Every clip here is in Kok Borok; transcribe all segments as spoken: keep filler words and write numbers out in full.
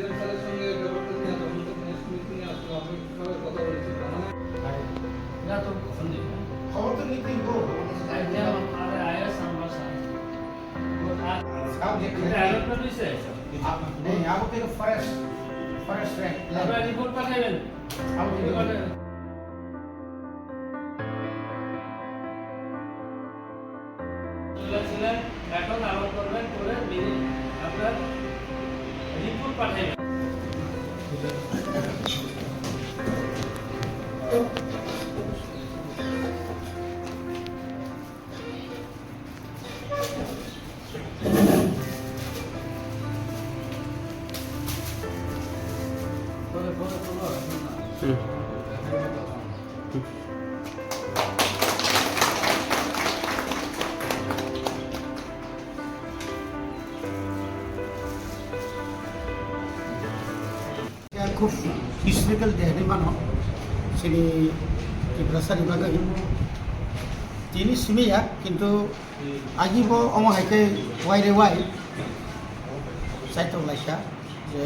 এর ফলে সঙ্গে ব্যাপারটা নিয়ে তদন্ত পুলিশ কমিটি নিয়ে আসলে আমরা কিভাবে কথা বলেছি জানা নেই। না তো ফোন দিই। খবর তো নিতেই গো। আইডিয়া আমাদের আইএস আমরা স্যার। আর সাব যে এটা অ্যালার্টটা দিছে? আপ-, নেই, আবু থেকে ফরেস্ট, ফরেস্ট রেঞ্জ। আপনারা রিপোর্ট পাঠাবেন। আবু থেকে রিপোর্ট পাঠাবেন। তুলেছিলেন, এখন আবার করবেন, করে মিনিট আপনার রিপোর্ট পাঠাবেন। Khub historical day hinwi mano chini Tiprasani bagwi. Tini simi ya, kintu agi bo omo hai khe wai re wai chaitok laisa je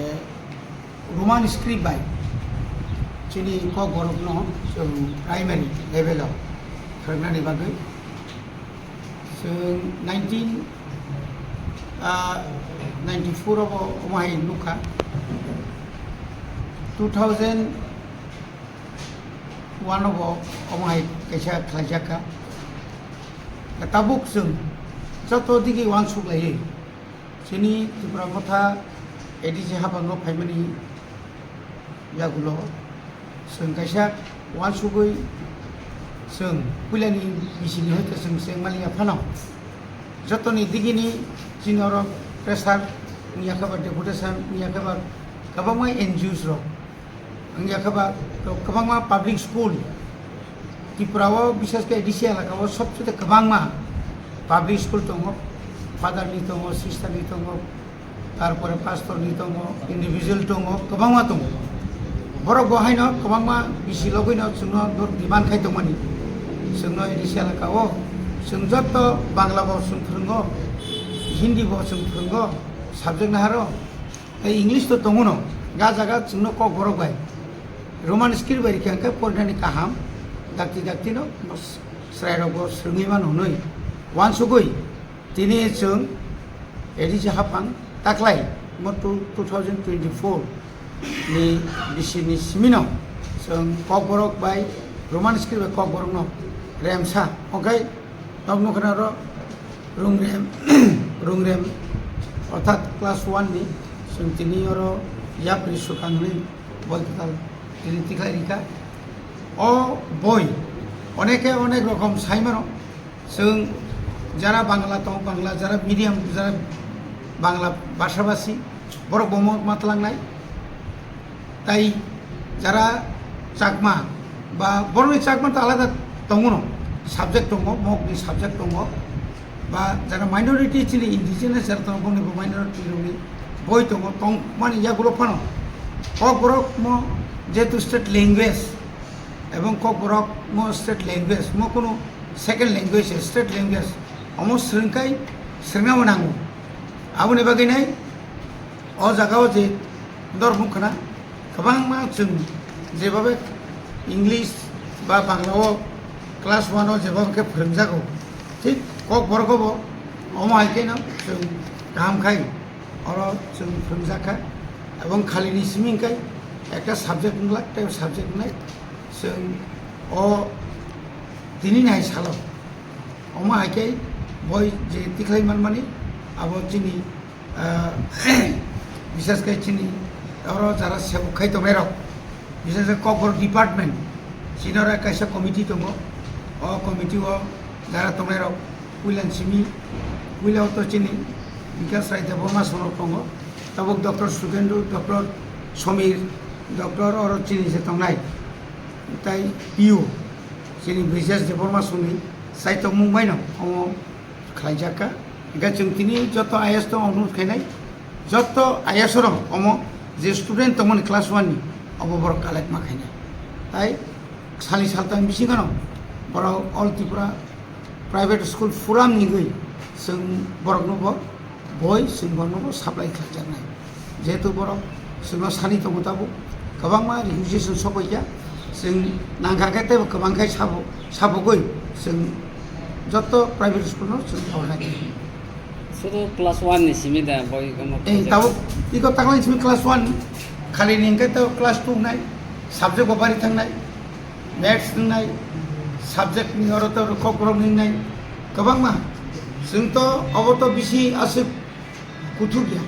Roman script bai chini Kokborokno chwng primary level o phwrwngnani bagwi. Chwng nineteen, ah, ninety-four o bo omo hai nukha. Two thousand one o bo omo hai kaisa khlaijak kha. Tabuk chwng joto digi uansuk laiwi chini Tipra Motha A D C haphango phaimani yagulo chwng kaisa uansugwi chwng puilani bisini hoite chwng se maliya phano jotoni digini chini oro pressure wngya khe ba deputation wngya khe ba kwbangma N G Os rok wngya khe ba kwbangma public school Tripura o bishesh khe A D C elaka o sobchete kwbangma public school tongo, father ni tongo, sister ni tongo, tarpore pastor ni tongo, individual tongo, kwbangma tongo. Borok bo haino kwbangma bisi logwino chwngno demand khai tongmani. Chwngno A D C elaka o chwng joto Bangla bo chwng phwrwngo, Hindi bo chwng phwrwngo, subject naharo. Tei English to tongo no, ga jaga chwngno Kokborok bai Roman script bai rikha hwnkhe porinani kaham, dakti dakti no chwrairok bo swrwngwi mano hwnwi uansugwi. Tini chwng A D C haphang taklai mo two, two thousand twenty-four ni bisini simino chwng Kokborok bai Roman script bai Kokborokno remsa. Okai nok nukha oro rungrem, rungrem orthat class one ni chwng tini oro yapri swkang hwnwi boi kwtal tini tikhlai rikha. O boi oneke onek rokom saimano. Chwng jara Bangla tong, Bangla, jara medium, jara Bangla bhasha basi, borok bo mo matlangnai. Tai jara Chakma ba borokni Chakma ta alada tongo no, subject tongo, mokni subject tongo, ba jara minority chini indigenous jara tongo, bongni bo minority rokni boi tongo, tongmani yagulo phano Kokborok mo jehetu state language, ebong Kokborok mo state language, mo kunu second language, state language, omo swrwngkai, swrwngna bo nango. Aboni bagwi nai o jaga o je dor nukha na, kwbangma chwng jebabe English ba Bangla o class one o jebabe khe phwrwngjago, thik Kokborok o bo omo hai khe no chwng kaham khai oro chwng phwrwngjakha, ebong khali ni simi hwnkhe ekta subject wngla, tei subject wngnai. Chwng o tini ni hai salo omo hai khe boi je tikhlai manmani abo chini, ah, bishesh khe chini oro jara sebuk khai tongnai rok, bishesh khe Kokborok department chini oro kaisa committee tongo, o committee o jara tongnai rok puila simi, puila o to chini Bikas Rai Debbarma sono tongo, tabuk Doctor Sukendru, Doctor Somir, Doctor oro chini je tongnai, tai P U chini Brijesh Debbarma songni sai tongmung baino omo khlaijak kha. Hingkhe chwng tini joto I A S to onurodh khainai, joto I A S rok omo je student tongmani class one ni obo borok collect ma khainai. Tai salni saltang bisingo no borok All Tripura private school pura mnigwi chwng borokno bo boi chwng borokno bo supply khlaijaknai. Jehetu borok Chwngno sani tongo tabuk, kwbangma requisition sobaikha, chwng nangkha khe teibo kwbang khe sabo, sabogwi chwng joto private school no chwng ornai. Sudu class one ni simi da boi gama Eh, project? Tabuk iko taklai simi class one, khali ni hwnkhe tabuk class two wngnai, subject bo bari thangnai, maths wngnai, subject ni oro to kokborok wngnai, kwbangma. Chwng to obo to bisi aswk kuthuk ya.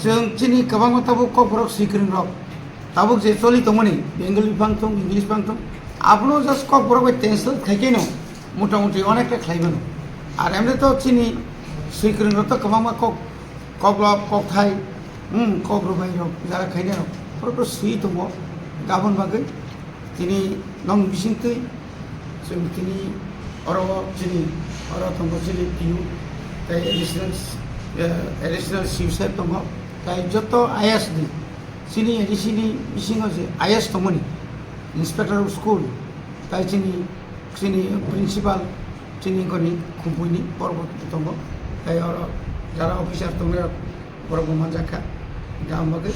Chwng chini kwbangma tabuk kokborok swikwrwng rok. Tabuk je choli tongmani, Bengali bang thung, English bang thung. Abono just kokborok bai translate khai khe no, motamuti onekta khlai mano. Ar emre to chini swikwrwng rok to kwbangma kok, koklop, kokthai, hmm, kok rwbai rok, jara khainai rok. Oro to swi tongo, gabon bagwi. Tini nong bisingtwi chwng tini oro chini oro tongo chini P U tei additional, eh, additional C U sir tongo, tei joto I S ni chini A D C ni bisingo je I S tongmani, inspector of school, tei chini, chini principal, chini goni khumpui ni borok tongo, tei oro jara officer tongnai rok borok bo manjak kha, gam bagwi.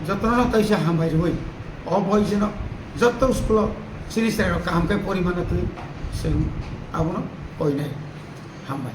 Jotono no taisa hambai rwui, o boi jeno joto school o chini chwrairok kaham khe pori mana twi chwng abono koinai. Hambai.